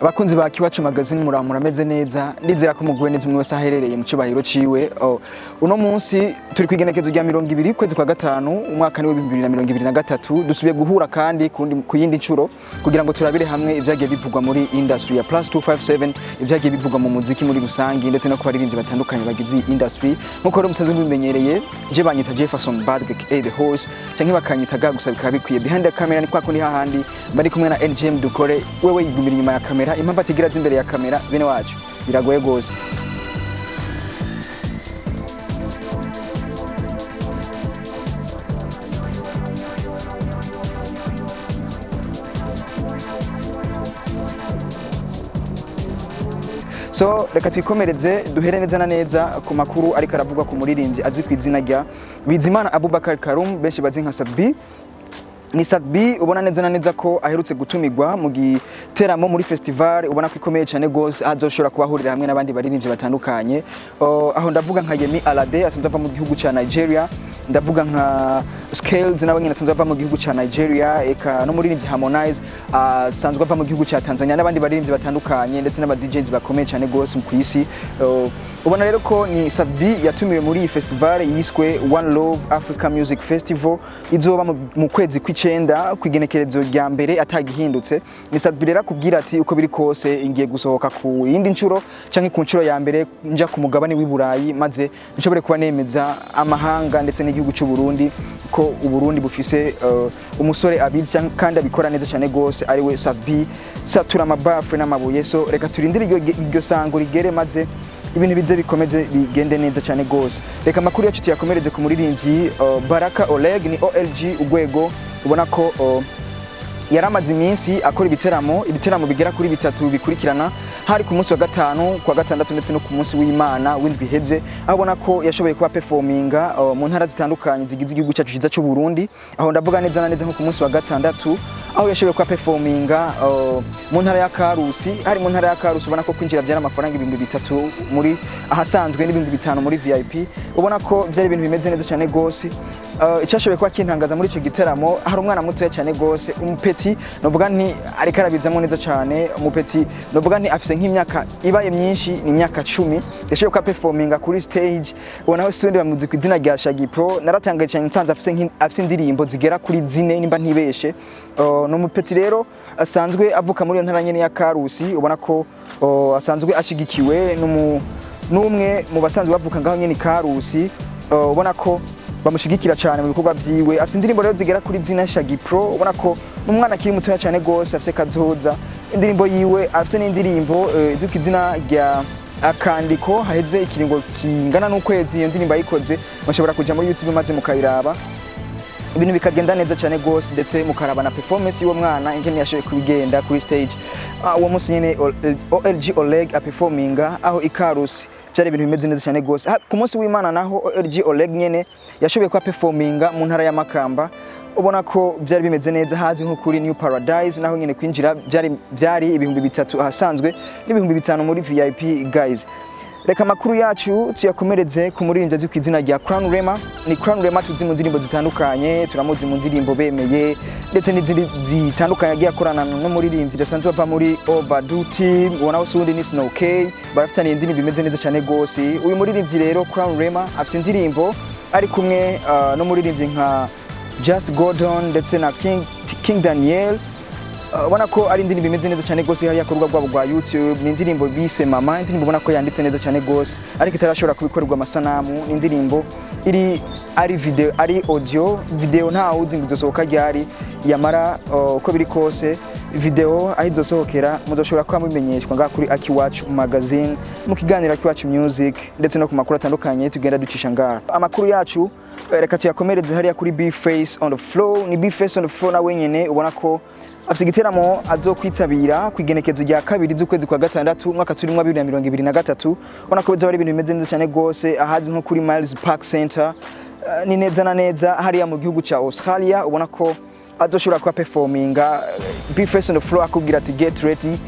Abakunzi ba Kiwacu Magazine, muraho, murameze neza? Ndizera ko muguwe neza, umwe wese aherereye mu cyubahiro ciwe. Oh, uno munsi turi kwigenekezo rya 20 kwezi kwa gatanu, umwaka ni 2023. Dusubiye guhura kandi ku yindi nshuro kugira ngo turabire hamwe ivyagiye bivugwa muri industry ya Plus 257, ivyagiye bivugwa mu muziki muri rusangi, ndetse no ku baririmbyi batandukanye bagize iyi industry. Nkuko rero musanzwe mubimenyereye, je banyita Jefferson Badge aka The Horse, canke bakanyita ga gusa bikaba bikwiye. Behind the camera ni kwa kundi hahandi bari kumwe na NGM Dukore, wewe yigumira inyuma ya kamera. Impamvu atigira imbere ya kamera, bene wacu, biragoye gose. So reka twikomereze, duhere neza na neza ku makuru ariko aravugwa ku muririmbyi azwi ku izina rya Bizimana Abubakar Karum, benshi bazi nka Sat-B. Ni Sat-B ubona neza na neza ko aherutse gutumirwa mu giteramo muri festival ubona ko ikomeye cyane gose, azoshobora kubahurira hamwe n'abandi baririmbyi batandukanye. Aho ndavuga nka Yemi Alade asanzwe ava mu gihugu ca Nigeria, ndavuga nka Scales nawe nyine asanzwe ava mu gihugu ca Nigeria, eka no muririmbyi Harmonize asanzwe ava mu gihugu ca Tanzania, n'abandi baririmbyi batandukanye, ndetse n'aba DJs bakomeye cyane gose ku isi. Ubona rero ko ni Sat-B yatumiwe muri iyi festival yiswe One Love Africa Music Festival, izoba mu kwezi kw'icenda kw'igenekerezo rya mbere atagihindutse. Ni Sat-B rero akubwira ati uko biri kose ngiye gusohoka ku yindi nshuro canke ku nshuro ya mbere nja ku mugabane w'i Burayi, maze nshobore kuba nemeza amahanga ndetse n'igihugu cy'u Burundi ko Uburundi bufise umusore abizi kandi abikora neza cyane gose, ari we Sat-B satura amabafure n'amabuye. So reka turindire iryo sango rigere, maze ibintu bize bikomeze bigende neza cyane gose. Reka amakuru yacu tuyakomereze ku muririmbyi Baraka Oleg, ni OLG Ugwego. Ubona ko yaramaze iminsi akora ibiteramo bigera kuri bitatu bikurikirana. Hari ku munsi wa gatanu, ku wa gatandatu, ndetse no ku munsi w'Imana w'indwi iheze, aho ubona ko yashoboye kuba performinga mu ntara zitandukanye zigize igihugu cyacu cyiza cy'u Burundi. Aho ndavuga neza na neza nko ku munsi wa gatandatu, aho yashoboye kuba performinga mu ntara ya Karusi. Hari mu ntara ya Karusi, ubona ko kwinjira byari amafaranga 3000 muri ahasanzwe n'5000 muri VIP. Ubona ko byari ibintu bimeze neza cyane gose. Icyashoboye kuba kintangaza muri icyo giteramo, hari umwana mutoya cyane gose, umupetit, novuga nti ariko arabizamo neza cyane. Umupetit novuga nti afise nk'imyaka ibaye myinshi ni imyaka 10, yashoboye kuba performinga kuri stage. Ubona ho sindi bamuzi ku izina rya Shaggy Pro. Naratangaye cyane nsanze afise indirimbo zigera kuri zine nimba ntibeshe. Ni umupetit rero asanzwe avuka muri iyo ntara nyene ya Karusi. Ubona ko asanzwe ashigikiwe n'umwe mu basanzwe bavuka ngaho nyene i Karusi. Ubona ko bamushigikira cyane mu bikorwa vyiwe. Afise indirimbo rero zigera kuri zina Shaggy Pro. Ubona ko n'umwana akiri mutoya cyane gose, afise kazoza. Indirimbo yiwe, afise n'indirimbo izwi ku izina rya Akandiko. Haheze ikiringo kingana n'ukwezi iyo ndirimbo ayikoze. Mushobora kuja muri YouTube maze mukayiraba, ibintu bikagenda neza cyane gose, ndetse mukaraba na performance y'uwo mwana ingene yashoboye kubigenda kuri stage. Uwo munsi nyene OLG Oleg aperforminga aho i Karusi, byari ibintu bimeze neza cyane gose. Ku munsi w'Imana naho OLG Oleg nyene yashoboye kuba performinga mu ntara ya Makamba. Ubona ko byari bimeze neza, hazwi nko kuri New Paradise. Naho nyene kwinjira byari 3000 ahasanzwe n'5000 muri VIP. Guys, reka amakuru yacu tuyakomereze ku muririmbyi azwi ku izina rya Crown Rema. Ni Crown Rema tuzi mu ndirimbo zitandukanye, turamuzi mu ndirimbo Bemeye ndetse n'izindi zitandukanye agiye akorana n'umuririmbyi dasanzwe ava muri Overdo Team. Ubona ko uwundi ni Snow K, barafitaniye indirimbo imeze neza cyane gose. Uyu muririmbyi rero Crown Rema afite indirimbo ari kumwe n'umuririmbyi nka Just Gordon ndetse na King Daniel. Ubona ko ari indirimbo imeze neza cyane gose hariya ku rubuga rwabo rwa YouTube. Ni indirimbo bise Mama, indirimbo ubona ko yanditse neza cyane gose ariko itarashobora kubikorerwa amasanamu. Ni indirimbo iri ari video, ari audio. Video ntawe uzi ngo izosohoka ryari. Yamara uko biri kose, video aho izosohokera muzoshobora kuba mubimenyeshwa ngaha kuri Akiwacu Magazine, mu kiganiro Akiwacu Music, ndetse no ku makuru atandukanye tugenda ducisha ngaha. Amakuru yacu reka tuyakomereze hariya kuri B Face on the Floor. Ni B Face on the Floor nawe nyene ubona ko afite igiteramo azokwitabira ku igenekezo rya 2 z'ukwezi kwa gatandatu, umwaka turimo 2023. Ubona ko bizaba ari ibintu bimeze neza cyane gose, ahazi nko kuri Miles Park Center. Ni neza na neza hariya mu gihugu ca Australia. Ubona ko azoshobora kuba performinga. B Face on the Floor akubwira ati get ready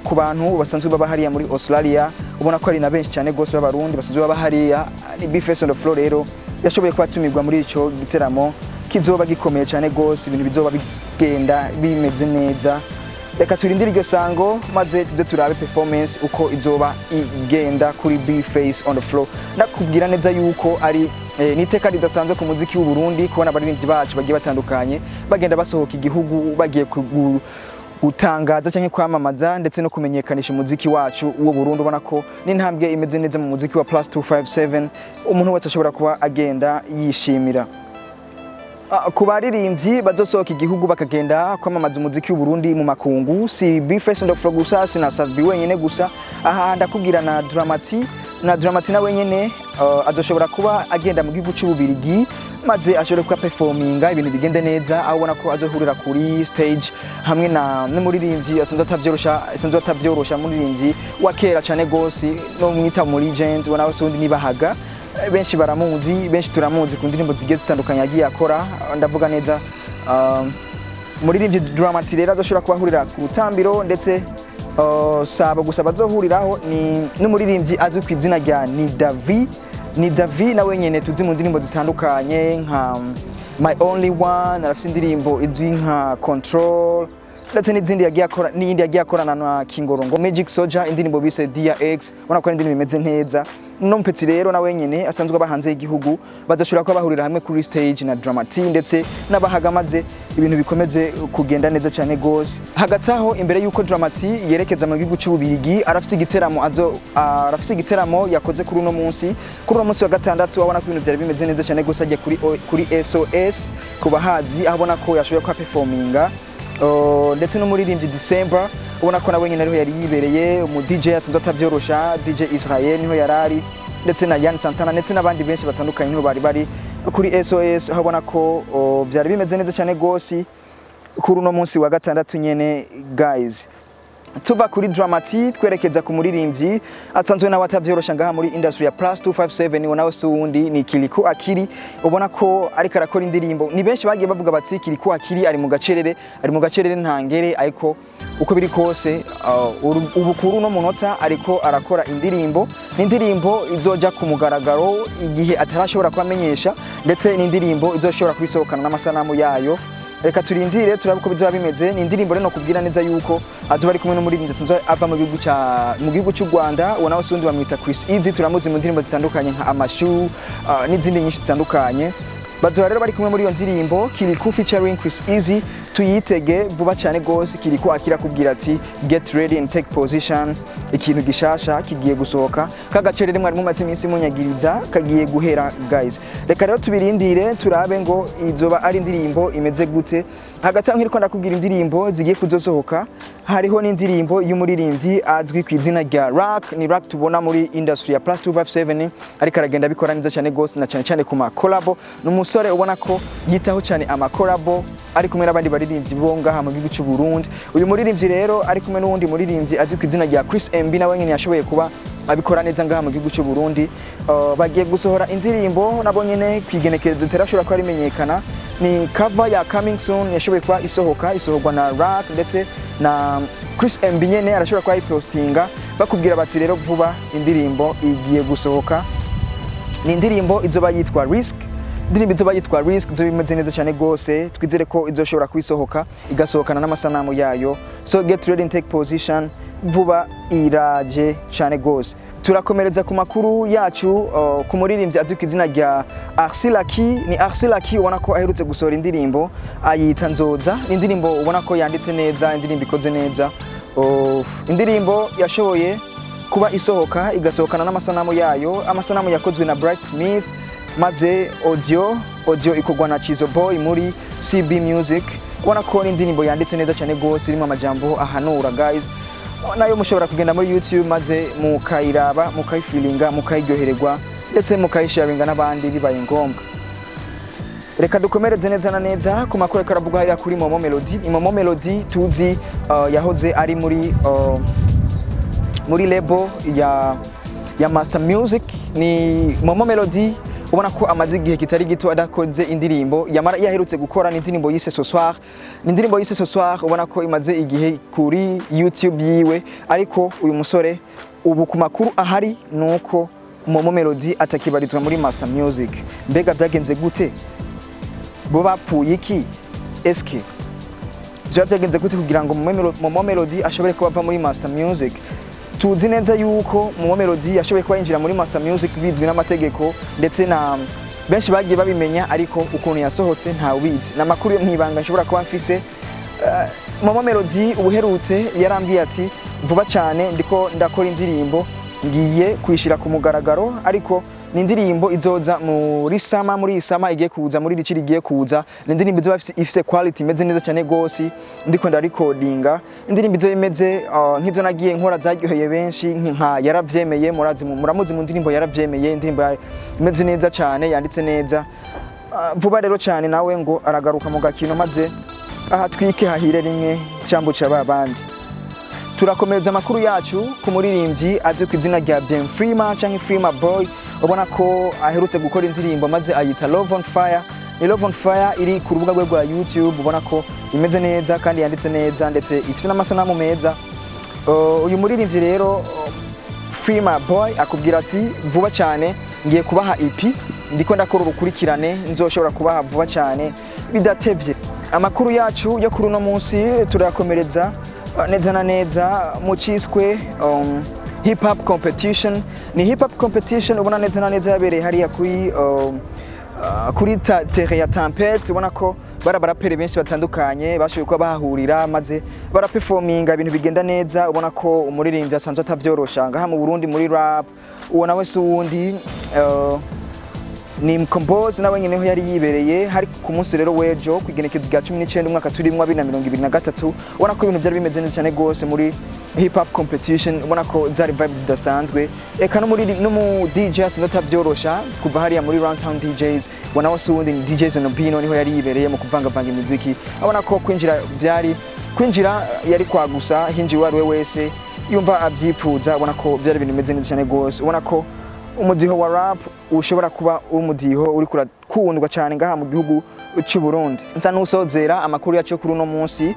ku bantu basanzwe baba hariya muri Australia. Ubona ko ari na benshi cyane gose b'Abarundi basanzwe baba hariya. Ni B Face on the Floor rero yashoboye kuba atumirwa muri ico giteramo kizoba gikomeye cyane gose, ibintu bizoba bigenda bimeze neza. Reka turindire iryo sango, maze tuze turabe performance uko izoba igenda kuri B Face on the Floor. Nakubwira neza yuko ari niteka ridasanzwe ku muziki w'u Burundi kubona abaririmbyi bacu bagiye batandukanye bagenda basohoka igihugu, bagiye gutangaza cyangwa kwamamaza ndetse no kumenyekanisha umuziki wacu w'u Burundi. Ubona ko n'intambwe imeze neza mu muziki wa plus 257, umuntu wese ashobora kuba agenda yishimira. Ku baririmbyi bazosohoka igihugu bakagenda kwamamaza umuziki w'u Burundi mu makungu, si B Face on the Floor gusa, si na Sat-B wenyene gusa. Aha ndakubwira na Drama-T. Na Drama-T na wenyene azoshobora kuba agenda mu gihugu cy'Ububirigi, maze ashobore kuba performinga, ibintu bigende neza, aho ubona ko azohurira kuri stage hamwe na n'umuririmbyi asanzwe atabyorosha, umuririmbyi wa kera cyane gose, no mwita mu legend, ubona wese undi nibahaga. Benshi baramuzi, benshi turamuzi ku ndirimbo zigiye zitandukanye yagiye akora. Ndavuga neza umuririmbyi Drama-T rero azoshobora kubahurira ku rutambiro, ndetse saba gusa bazohuriraho ni n'umuririmbyi azwi ku izina rya Ni Davi. Ni Davi nawe nyene tuzi mu ndirimbo zitandukanye nka My Only One, arafise indirimbo izwi nka Control, ndetse n'izindi yagiye akora, n'iyindi yagiye akorana na Kingorongo Magic Soldier, indirimbo bise DRX. Ubona ko ari indirimbo imeze neza. No mupetsi rero nawe nyene asanzwe aba hanze y'igihugu, bazashobora kuba bahurira hamwe kuri stage na Drama T ndetse n'abahaga, maze ibintu bikomeze kugenda neza cyane gose. Hagati aho, imbere y'uko Drama T yerekeza mu gihugu cy'Ububirigi, arafise igiteramo yakoze kuri uno munsi wa gatandatu. Abona ko ibintu byari bimeze neza cyane gose, ajya kuri SOS ku bahazi, aho abona ko yashoboye kuba performinga ndetse n'umuririmbyi December, ubona ko nawe nyine ariho yari yibereye. Umu DJ asanzwe atavyorosha, DJ Israel, niho yarari, ndetse na Yan Santana, ndetse n'abandi benshi batandukanye niho bari bari kuri SOS, aho ubona ko byari bimeze neza cyane gose kuri uno munsi wa gatandatu nyene. Guys, tuva kuri Drama-T twerekeza ku muririmbyi asanzwe nawe atavyorosha ngaha muri industry ya plus 257. Uwo nawe si uwundi, ni Kirikou Akili. Ubona ko ariko arakora indirimbo. Ni benshi bagiye bavuga bati Kirikou Akili ari mu gacerere, ari mu gacerere ntangere, ariko uko biri kose ubu kuri uno munota ariko arakora indirimbo. Ni indirimbo izoja ku mugaragaro igihe atarashobora kubamenyesha, ndetse ni indirimbo izoshobora kubisohokana n'amasanamu yayo. Reka turindire turabe uko bizoba bimeze. Ni indirimbo rero kubwira neza yuko azoba ari kumwe n'umuririmbyi asanzwe ava mu gihugu cy'u Rwanda. Uwo nawe si undi, bamwita Chris Easy, turamuzi mu ndirimbo zitandukanye nka Amashu n'izindi nyinshi zitandukanye. Bazoba rero bari kumwe muri iyo ndirimbo, Kirikou featuring Chris Easy. Tuyitege vuba cyane gose. Kirikou akira kubwira ati: "Get ready and take position, ikintu gishasha kigiye gusohoka." Kagacerere mwari mumaze iminsi munyagiriza kagiye guhera. Guys, reka rero tubirindire turabe ngo izoba ari indirimbo imeze gute. Hagati aho, nkiriko ndakubwira indirimbo zigiye kuzosohoka, hariho n'indirimbo y'umuririmbyi azwi ku izina rya Rock. Ni Rock tubona muri industry ya plus 257, ariko aragenda abikora neza cyane gose, na cyane cyane ku ma collabo. Ni umusore ubona ko yitaho cyane ama collabo, ari kumwe n'abandi baririmbyi bo ngaha mu gihugu cy'u Burundi. Uyu muririmbyi rero ari kumwe n'uwundi muririmbyi azwi ku izina rya Chris MB, nawe nyene yashoboye kuba abikora neza ngaha mu gihugu cy'u Burundi. Bagiye gusohora indirimbo nabo nyene kwigenekerezo terashobora kuba rimenyekana. Ni cover ya Coming Soon yashoboye kuba isohoka, isohorwa na Rock ndetse na Chris MB nyene arashobora kuba ayipostinga, bakubwira bati rero vuba indirimbo igiye gusohoka. Ni indirimbo izoba yitwa Risk. Indirimbo izoba yitwa Risk, izoba imeze neza cyane gose. Twizere ko izoshobora kubisohoka, igasohokana n'amasanamu yayo. So get ready and take position, vuba iraje cyane gose. Turakomereza ku makuru yacu ku muririmbyi azwi ku izina rya Arsilaki. Ni Arsilaki ubona ko aherutse gusohora indirimbo ayita Nzoza. Ni indirimbo ubona ko yanditse neza, indirimbo ikoze neza. Indirimbo yashoboye kuba isohoka, igasohokana n'amasanamu yayo, amasanamu yakozwe na Bright Smith, maze audio ikorwa na Chizo Boy muri CB Music. Ubona ko ni indirimbo yanditse neza cyane gose, irimo amajambo ahanura. Guys, nayo mushobora kugenda muri YouTube maze mukayiraba, mukayifilinga, mukayiryohererwa, ndetse mukayisharinga n'abandi bibaye ngombwa. Reka dukomereze neza na neza ku makuru ariko aravugwa hariya kuri Momo Melody. Ni Momo Melody tuzi yahoze ari muri label ya Master Music. Ni Momo Melody ubona ko amaze igihe kitari gito adakoze indirimbo. Yamara yaherutse gukora ni indirimbo yise Ce Soir. Ni indirimbo yise Ce Soir, ubona ko imaze igihe kuri YouTube yiwe. Ariko uyu musore ubu ku makuru ahari nuko Momo Melody atakibarizwa muri Master Music. Mbega byagenze gute? Bo bapfuye iki? Eske Vyoba vyagenze gute kugira ngo Momo Melody ashobore kuba ava muri Master Music? Tuzi neza yuko Momo Melody yashoboye kuba yinjira muri Master Music bizwi n'amategeko, ndetse na benshi bagiye babimenya, ariko ukuntu yasohotse ntawe ubizi. Ni amakuru yo mwibanga nshobora kuba mfise. Momo Melody ubuherutse yarambwiye ati: "Vuba cyane ndiko ndakora indirimbo, ngiye kuyishyira ku mugaragaro, ariko ni indirimbo izoza muri summer, muri iyi summer igiye kuza, muri iri rigiye kuza. Ni indirimbo izoba ifise quality imeze neza cyane gose. Ndiko ndarikodinga indirimbo izoba imeze nk'izo nagiye nkora zaryoheye benshi, nka Yaravyemeye." Murazi, muramuzi mu ndirimbo Yaravyemeye, indirimbo imeze neza cyane, yanditse neza. Vuba rero cyane nawe ngo aragaruka mu gakino, maze aha twike hahire rimwe cyambu ca babandi. Turakomereza amakuru yacu ku muririmbyi azwi ku izina rya Ben Freema canke Freema Boy. Ubona ko aherutse gukora indirimbo maze ayita Love on Fire. Ni Love on Fire iri ku rubuga rwe rwa YouTube. Ubona ko imeze neza kandi yanditse neza, ndetse ifise n'amasanamu meza. Uyu muririmbyi rero Freema Boy akubwira ati: "Vuba cyane ngiye kubaha EP, ndiko ndakora urukurikirane, nzoshobora kubaha vuba cyane bidatevye." Amakuru yacu yo kuri uno munsi turayakomereza neza na neza mu ciswe hip hop competition. Ni hip hop competition ubona neza na neza yabereye hariya kuri terrain ya Tempête. Ubona ko bari abaraperi benshi batandukanye bashoboye kuba bahahurira, maze baraperforminga, ibintu bigenda neza. Ubona ko umuririmbyi asanzwe atavyorosha ngaha mu Burundi muri rap, uwo nawe si uwundi, ni Mkombozi, nawe nyene ho yari yibereye. Hari ku munsi rero w'ejo, kw'igenekerezo rya 19, umwaka turimwo 2023. Ubona ko ibintu byari bimeze neza cyane gose muri hip hop competition. Ubona ko zari vibe zidasanzwe. Eka no muri no mu DJ asanzwe atavyorosha kuva hariya muri Runtown DJs, ubona ko si uwundi ni DJ Zenobino, niho yari yibereye mu kuvangavanga imiziki. Abona ko kwinjira byari kwinjira yari kwagusa, hinjiye uwo ari we wese yumva abyipfuza. Ubona ko byari ibintu bimeze neza cyane gose. Ubona ko umudiho wa rap ushobora kuba umudiho uri kurakundwa cyane ngaha mu gihugu cy'u Burundi. Nsa n'usozera amakuru yacu kuri uno munsi,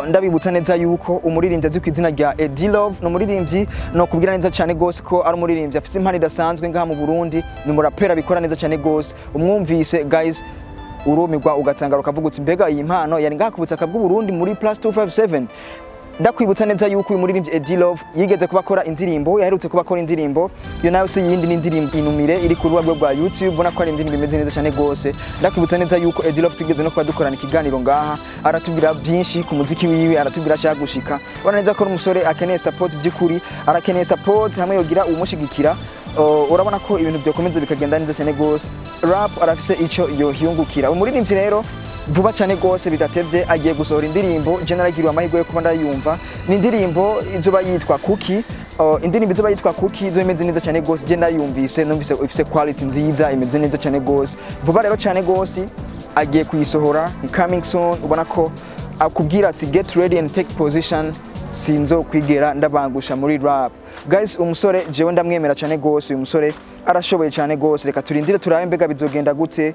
ndabibutsa neza yuko umuririmbyi azwi ku izina rya Eddie Love, ni umuririmbyi no kubwira neza cyane gose ko ari umuririmbyi afise impano idasanzwe ngaha mu Burundi. Ni umurapera abikora neza cyane gose. Umwumvise guys, urumirwa, ugatangara, ukavuga uti: "Mbega iyi mpano yari ngaha ku butaka bw'u Burundi muri plus 257?" Ndakwibutsa neza yuko uyu muririmbyi Eddie Love yigeze kuba akora indirimbo, yaherutse kuba akora indirimbo. Iyo nayo si yindi, ni indirimbo Inumire iri ku rubuga rwe rwa YouTube. Ubona ko ari indirimbo imeze neza cyane gose. Ndakwibutsa neza yuko Eddie Love tugeze no kuba dukorana ikiganiro ngaha, aratubwira byinshi ku muziki wiwe, aratubwira ashaka gushika. Ubona neza ko ari umusore akeneye support, by'ukuri arakeneye support. Hamwe yogira uwumushigikira, urabona ko ibintu byokomeza bikagenda neza cyane gose. Rap arafise ico yohiyungukira. Umuririmbyi rero vuba cyane gose bidatevye agiye gusohora indirimbo. Je naragiriwe amahirwe yo kuba ndayumva. Ni indirimbo izoba yitwa Kuki. Indirimbo izoba yitwa Kuki izoba imeze neza cyane gose. Je ndayumvise, numvise ifise quality nziza, imeze neza cyane gose. Vuba rero cyane gose agiye kuyisohora, ni coming soon. Ubona ko akubwira ati: "Get ready and take position, sinzo kwigera ndabangusha muri rap." Guys, umusore jewe ndamwemera cyane gose. Uyu musore arashoboye cyane gose. Reka turindire turabe mbega bizogenda gute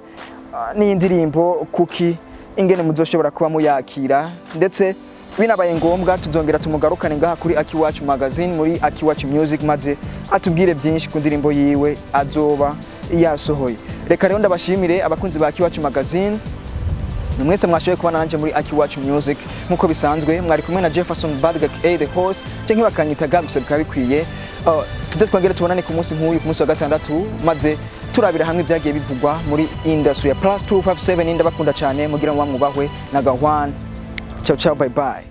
n'iyi ndirimbo Kuki, ingene muzoshobora kuba muyakira. Ndetse binabaye ngombwa tuzongera tumugarukane ngaha kuri Akiwacu Magazine, muri Akiwacu Music, maze atubwire byinshi ku ndirimbo yiwe azoba yasohoye. Reka rero ndabashimire abakunzi ba Akiwacu Magazine, ni mwese mwashoboye kubana nanje muri Akiwacu Music. Nk'uko bisanzwe mwari kumwe na Jefferson Badgak a the host, cyangwa bakanyita Gabs, bikaba bikwiye. Tuze twongere tubonane ku munsi nk'uyu, ku munsi wa gatandatu, maze turabira hamwe ibyagiye bivugwa muri industry ya plus 257. Ndabakunda cyane, mugira ngo mwubahwe na gahwan. Ciao ciao, bye bye.